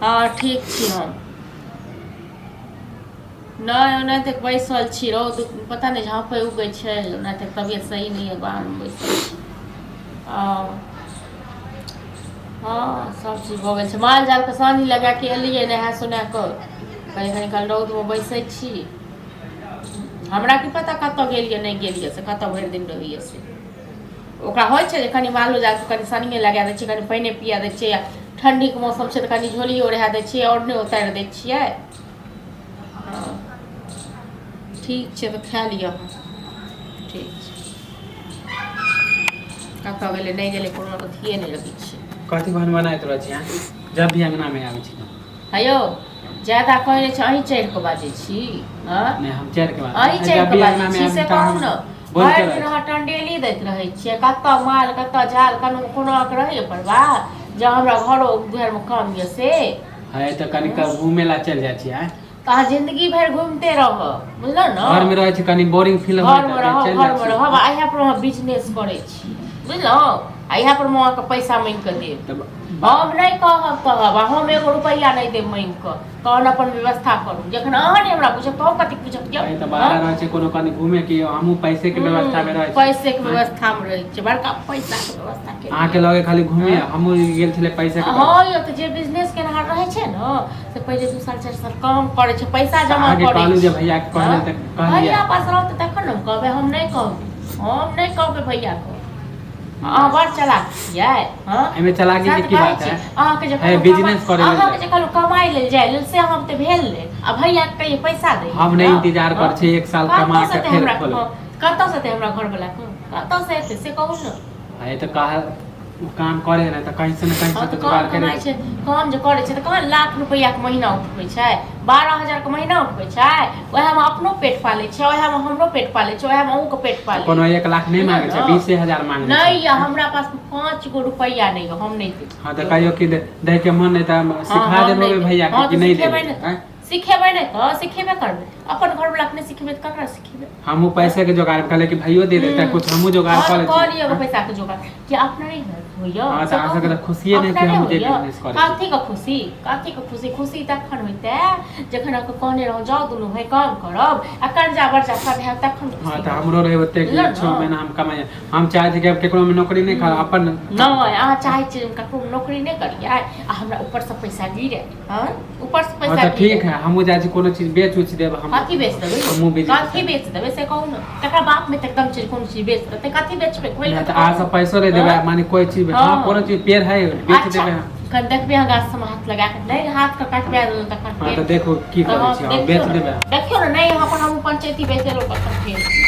हँ ठीक छी हम। नहि ओनाहिते बैसल छी, रौद पता नहि झाँपै उगै छै, ओनाहिते तबियत सही नहि यऽ, बाहरमे बैसल छी। हँ हँ सभचीज भऽ गेल छै। माल जालके सानी लगा कऽ एलियै नहा सोना कऽ, कनि कनि काल रौदमे बैसै छी। हमरा की पता कतऽ गेल यऽ नहि गेल यऽ, से कतऽ भरि दिन रहैए से। ओकरा होइ छै जे कनि मालो जालके कनि सानिए लगा दै छियै, कनि पानिए पिया दै छियै। ठण्डीके मौसम छै तऽ कनि झोलियो ओढ़ा दै छियै, आओर नहि उतारि दै छियै। हँ ठीक छै, तऽ खा लिअ अहाँ। ठीक छै। कतऽ गेलै नहि गेलै कोनो अथिए नहि रहै छै। कथी बहन बनाइत रहै छी अहाँ जब भी अङ्गनामे आबै छी तऽ? हे यौ, ज्यादा कहै नहि छै, अहीं चढ़ि कऽ बाजै छी। हँ नहि, हम चढ़ि के बाजै अहीं छी। चढ़ि जब कऽ भी बाजै अङ्गनामे छी आबै से छी तऽ कहू अहाँ ने। बोलिते भरि दिन रहै छी। अहाँ टंडेली दैत रहै छियै, कतऽ माल कतऽ झाल कोनो कोनो रहैए परवाह जे हमरा घरो दुआरिमे काम यऽ से। है तऽ कनि घूमे ला चलि जाइ छी आँय। तऽ अहाँ जिंदगी भरि घुमिते रहब, बुझलहुँ ने? घरमे रहै छी कनि बोरिंग फील होइ घरमे रहब, चलि जाइ घरमे छी। रहब आ इएह पर अहाँ बिजनेस करै छी, बुझलहुँ? आ इएह पर हम अहाँके पैसा मांगि कऽ देब। तऽ हम नहि कहब कहब आ हम एगो रुपैआ नहि देब मांगि कऽ, तहन अपन व्यवस्था करू। जखन अहाँ नहि हमरा पूछब तऽ हम कथी पूछब यौ? तऽ बाहर रहै छै कोनो कनि घूमे के, हमहूँ पैसे के व्यवस्था मे रहै छी। पैसे के व्यवस्था मे रहै छै, बड़का पैसा के व्यवस्था के। अहाँके लगे खाली घूमे, हमहूँ गेल छलै पैसे के। हँ यौ, तऽ जे बिजनेस केनहार रहै छै ने से पहिले 2 साल 4 साल काम करै छै, पैसा जमा अहाँके करै कहलहुँ जे छै। भैया के कहले तऽ कहलियै। भैया पास रहतै तखन ने हम कहबै। हम नहि कहबै, हम नहि कहबै भैया के। अहाँ बड़ चलाक छियै। हँ एहिमे चलाकी के सच की कहै बात छी। है? अहाँके जे है, कहलहुँ बिजनेस करै लेल अहाँके जे कहलहुँ कमाइ लेल जाइ लेल, से हम तऽ भेल ने आ भैया के कहियै पैसा दै। हम नहि इंतजार करै छी, एक साल कमा के फेर खोलब। कतऽ से हेतै हमरा घरवला के, कतऽ से हेतै से कहू ने। है तऽ कहा काम करे ने तऽ कहीं से ने कहीं से हँ तऽ तऽ जुगाड़ काम करे। कमाइ छै, काम जे करै छै तऽ कहाँ लाख रुपैआके महीना उठबै छै? 12,000के महीना उठबै छै। उएहमे अपनो पेट पालै छै, उएहमे हमरो पेट पालै छै, उएहमे अहूँके पेट पालै। कोनो 1 लाख नहि मांगे छै, बुझलहुँ? 20,000 मांगे नहि छै। यऽ, हमरा पास 5 गो रुपैआ नहि यऽ, हम नहि देब। हँ तऽ कहियो कि दै के मन नहि तऽ हँ, सिखा हम देबै नहि देब। भैया के हँ कि तऽ नहि सिखेबै देबै ने आँय? सिखेबै नहि तऽ सिखेबे करबै। अपन घरवलाके नहि सिखेबै तऽ ककरा सिखेबै? हमहूँ पैसे के जोगाड़ कहले कि भैयो दे देते, कुछ हमहूँ जोगाड़ हँ कऽ तऽ लै कऽ छी। लिअ पैसाके जोगाड़ कि अपना नहि होइए? हँ, तऽ से अहाँ कहू सबके ने। तऽ खुशिये नहि अपना कि हम जे होइए? बिजनेस करै छी। कथीके खुशी, कथीके खुशी? खुशी तखन होइते जखन अहाँके कहने रहौं जाउ दुनू भाय काम करब आ कर्जा वर्जा सब हैत तखन हँ खुशी तऽ होयत। हमरो रहै ओते कि बुझलहुँ 6 ने? महीना हम कमाइ, हम चाहै छी कि आब केकरो मे नौकरी नहि करब अपन। नहि, अहाँ चाहै छियै जे ककरो नौकरी नहि करियै आ हमरा ऊपरसँ पैसा गिरे। हँ, ऊपरसँ हँ पैसा तऽ गिरे। ठीक है, हमहूँ जाइ छी कोनो चीज बेच उच देब हम। कथी बेच देबै? हमहूँ बिजनेस। कथी बेच देबै से कहू ने। तकरा बाप में तऽ एकदम छै कोनो चीज बेच देतै? कथी बेचबै खोलि नहि कऽ तऽ कहू अहाँ ने। सब पैसो नहि देबै। हँ? माने कोइ चीज हँ हँ। कोनो चीज पेड़ है, बेच अच्छा देबै हम। कन देखबै अहाँ गाछ सबमे हाथ लगा कऽ नहि हाथ के कटबा देलहुँ तखन हँ फेर तऽ देखू की तऽ करै हँ छी, हम देखियौ बेच ने देबै। देखियौ ने, नहि अपन हम पंचैती बेच देलहुँ तखन फेर।